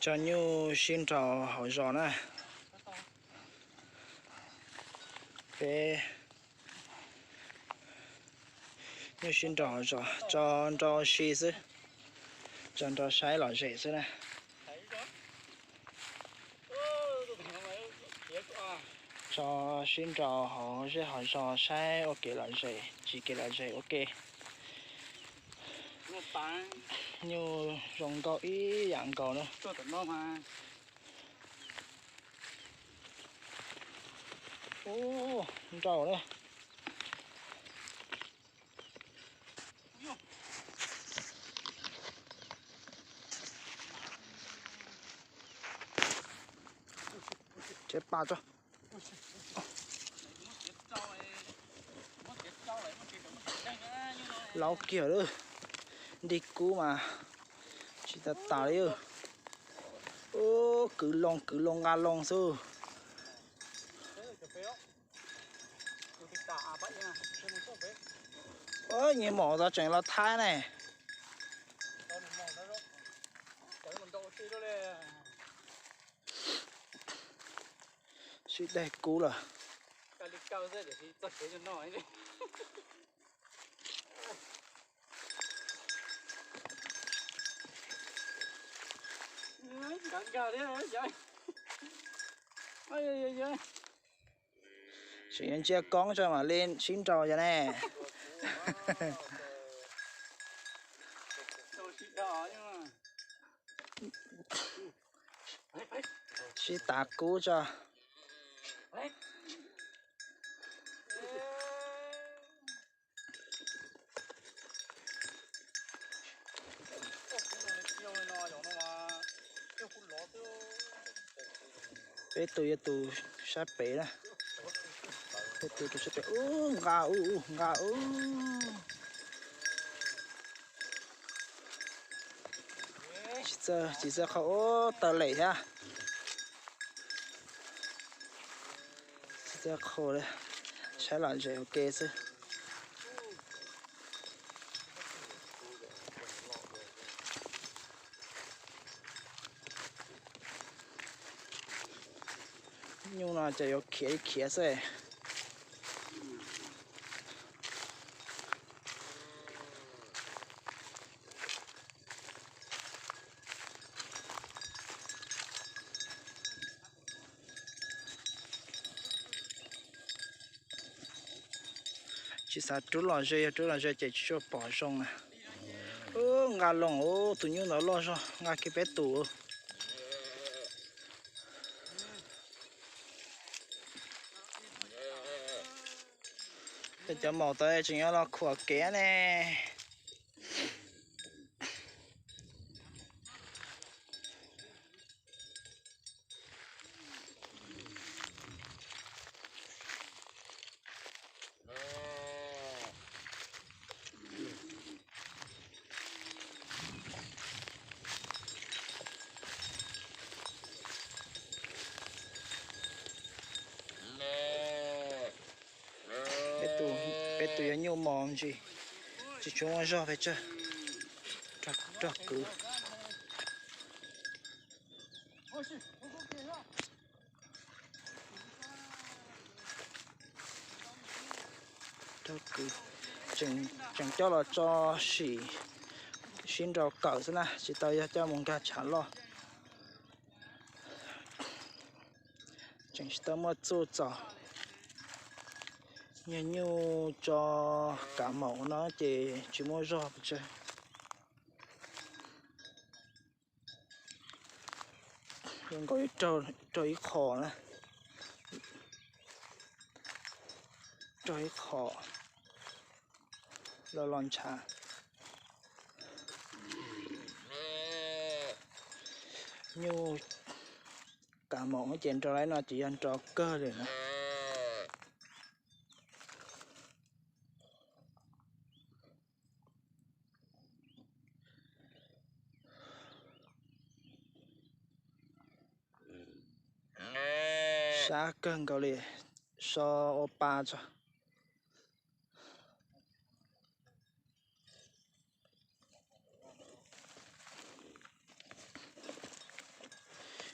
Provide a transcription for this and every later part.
Tso nyuj sib nraus hauv zos na. Peb nyuj sib nraus hauv zos, tso nrau si xwb, tso nrau saib lom zem xwb na. Tso sib nraus hauv zej hauv zos saib ua kev lom zem tsis kev lom zem ua ke. Nyuj zoo nkauj ib yam nkaus na. Ub, nrau na. Tsev pas tso. Laub kiag lawm, ntig kub mas tsis tas tas li. Ub, kwv loo kwv loo nqa loo xwb. Nyias maum tau tseem los thaib ne. Sib daig kub lawm. Tseem yuav ntsia koob tso mam li sib nraus yog ne. Sib tav kub tso. Peb tus yog tus sab pem na. Peb tus tus sab pem ub nqa ub ub nqa ub. Tsis txawj qhau ub taw lem thiab. Tsis txawj qhau li, saib lom zem ua ke xwb. Nyuj no ces yuav khiav ib khiav xwb. Tsis xav rub los ze, yog rub los ze ces tsis tshua pom zoo na. Ub, nqa loo, tus nyuj ntawd loj zog, nqa kiag peb tus. Cov maum tod tseem yuav los khuam kev ne. Peb tus, peb tus yog nyuj mos ntsis, tsis tshua muaj zog pes tsawg, rog kwv. Rog kwv, tseem coj los tso sim sib nraus kawm xwb na, tsis tau yog coj mus nkag tshav loj. Tseem tsis tau muaj txuj txos. Yog nyuj tso kav maum no ces tsis muaj zog pes tsawg. Zoo nkaus raug ib qho na, raug ib qho los los ntshav. Nyuj kav maum ces nrau li no ces yog nrau kawg li na. Sab kawg nkaus li, so ua pa tso.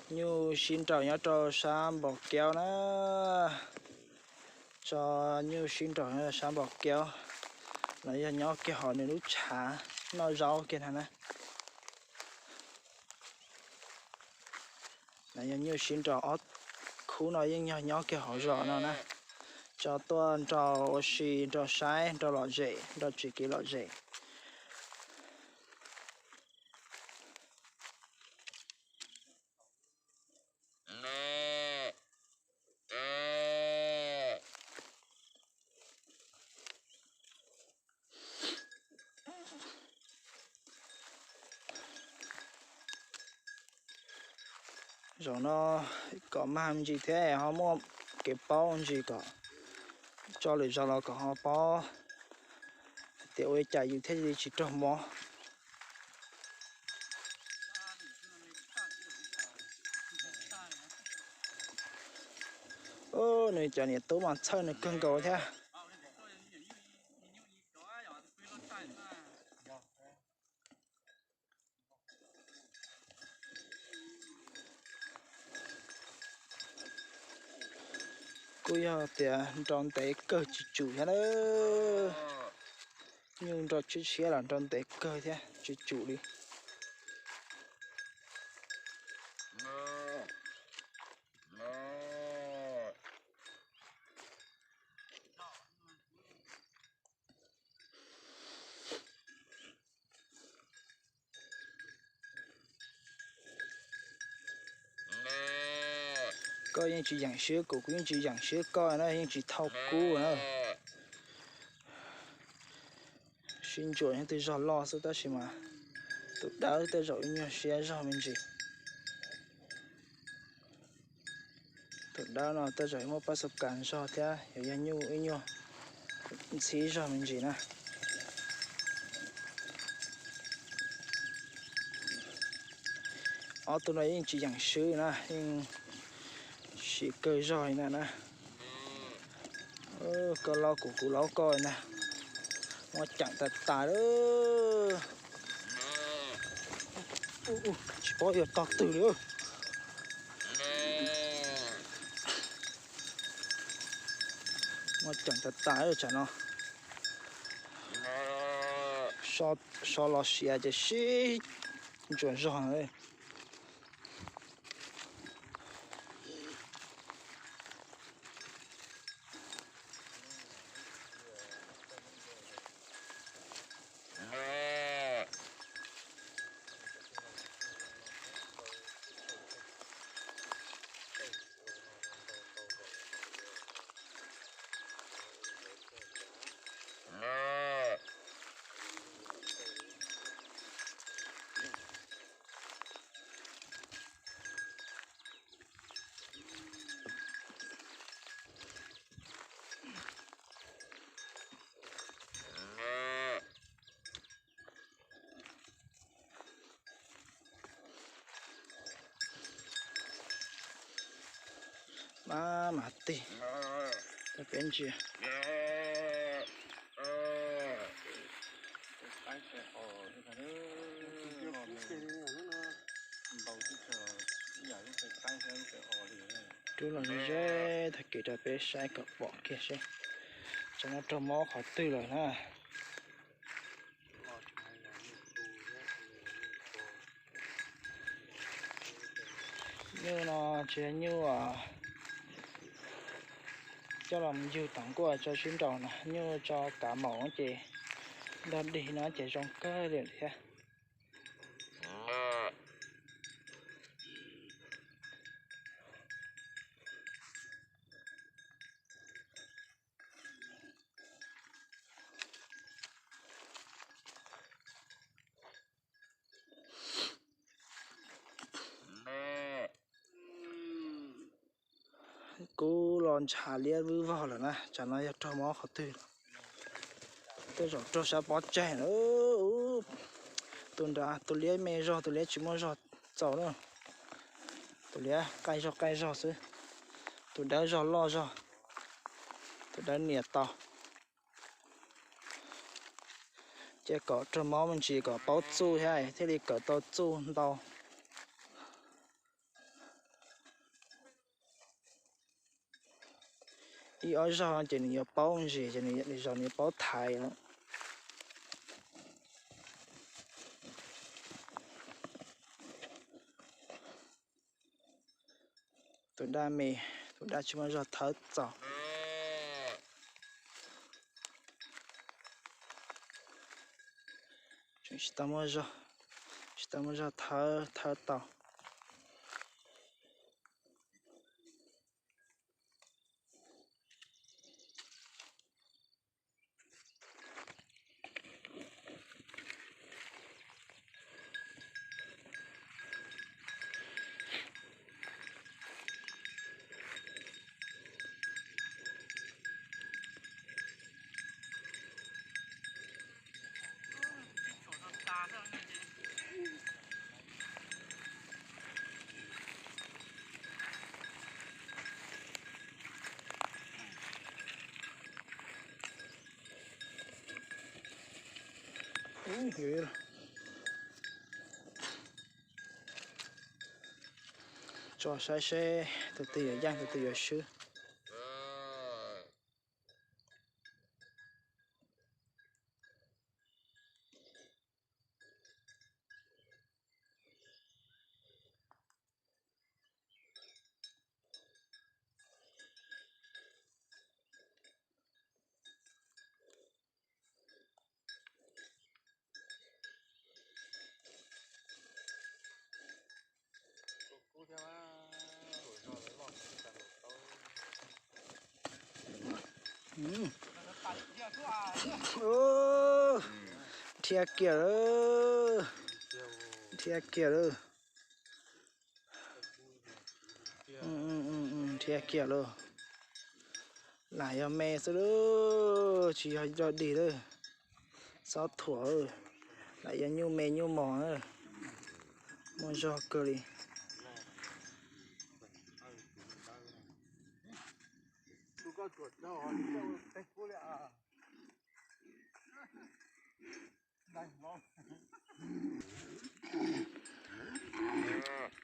Nyuj sib nraus nyob rau sab npau kaub na. Tso nyuj sib nraus nyob rau sab npau kaub. No yog nyob kiag hauv nws lub tshav noj zaub kiag no na. No yog nyuj sib nraus ob khub no yeej yog nyob kiag hauv zos no na. Tso tuaj nrau ua si, nrau saib, nrau lom zem, nrau tsis kev lom zem. Zaum no kom mag me ntsis thiab ho muaj kev paub ntsis kom tso lwm zaus los kom ho paub tias ua li cas yus thiaj li tsis raug mob. Nws cov niam tub mas txhawj nws kawg nkaus thiab. Kuj yog tias nrau ntev kawg tsis tsum thiab na. Nyuj nrau tshiab tshiab los nrau ntev kawg thiab tsis tsum li. Koj yeej tsis yeem siab kuv, kuv yeej tsis yeem siab koj na, yeej tsis thau kub na. Sib ntsuam nyob twg zog loj xwb tab sis mas tus dawb tej zaum ib nyuag siab zog me ntsis. Tus dawb no tej zaum muaj pab xu kas zog thiab yuav yog nyuj ib nyuag ntxhib zog me ntsis na. Ob tug no yeej tsis yeem swb na, yeej sim kawg zog li na na. Koj laub kuv, kuv laub koj na. Muaj ceem tas tas lawm. Tsis paub yuav tog twg li. Muaj ceem tas tas tsam no. So los siav ces sib ntsuas zog. Mab mas tig, peb ntsia. Rub los ze ze tag kis rau peb saib kom pom kiag seb tsam no raug mob qhov twg lawm na. Nyuj no tsis yog nyuj coj los mus yug tom nkuaj tso sib nraus na, nyuj tso kav maum ces ntog dig no ces zoo kawg li thiab. Kub los ntshav liab vwb vog lawm na, tsam no yog raug mob qhov twg. Tej zaum raug sab pob tseg na. Tus nrad tus liab me zog, tus liab tsis muaj zog txaus na. Tus liab qaij zog qaij zog xwb. Tus dawb zog loj zog. Tus dawb nias tau. Ces kom raug mob me ntsis kom paub txuj thiab thiaj li kawm tau txuj ntau. Ib ob zaug ces nws yuav paub ntsis, ces nws zaum nws yuav paub thaiv lawm. Tus daj me, tus daj tsis muaj zog thawb txaus. Tseem tsis tau muaj zog, tsis tau muaj zog thawb, thawb tau. Tso saib seb tus twg yuav yeej tus twg yuav swb. Dhia kiag lawm, dhia kiag lawm, dhia kiag lawm. Lam yog me xwb lawm, tsis yog cov dig lawm. Xob thuam, lam yog nyuj me nyuj mos, muaj zog kawg li.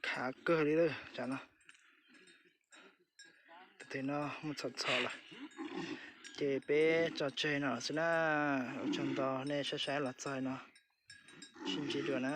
Khav kawg li lawm tsam no. Tus twg no mus txhom txhom lawm, ces peb tso tseg no xwb na. Ua tsaug ntau nej saib saib los txog no, sib ntsib dua na.